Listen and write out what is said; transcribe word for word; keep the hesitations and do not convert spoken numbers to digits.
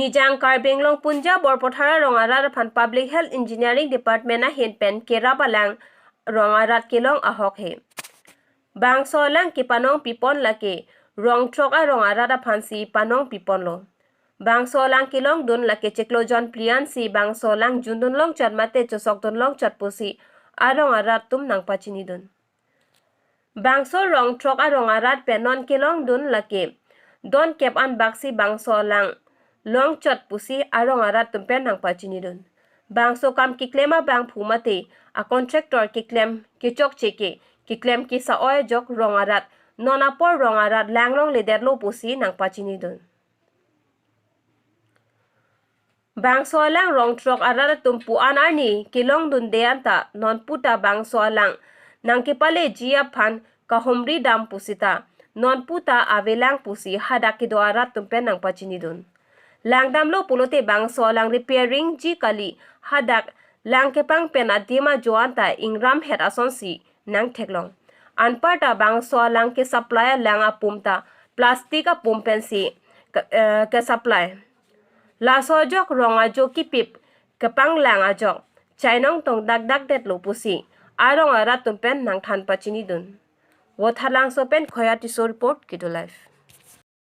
Ejang Karbi Anglong Punjab Borpathar arong arat aphan Public Health Engineering Department ahin pen kerap alang rong arat kelong ahok he. Bangso alang kepanong pipon lake rong throk arong arat aphan si panong piponlo. Bangso alang kelongdun lake chiklo jon phli an si bangso alang jundun longchot mate chosokdun longchot pusi arong arat atum nangpachinidun. Bangso rong throk arong arat pen non kelongdun lake don kep an baksi bangso alang longchot pusi arong arat atum pen nangpachinidun. Bangso kam keklem abangphu mate a contractor keklem kechokche ke keklem kesa-oi ajok rong arat non apor rong arat langlongledetlo pusi nangpachinidun. Bangso alang rong throk arat atum pu-an arni kelongdunde anta nonputa bangso alang nangkepaleji aphan kahumri dam pusita nonputa avelang pusi hadak kedo arat atum pen nangpachinidun. Langdamlo pulote bangso alang repairing ji kali, hadak lang kepang pen adim ajo anta ingram het asonsi nangtheklong. Anparta bangso alang kesupply alang apum ta plastic apum pensi ke, eh, kesupply. Laso ajok rong ajo kipip kepanglang ajok chainong tong dakdakdetlo pusi arong arat atum pen nangthan pachinidun. Vothatlangso pen Khoya Tisso report, Kedo Live.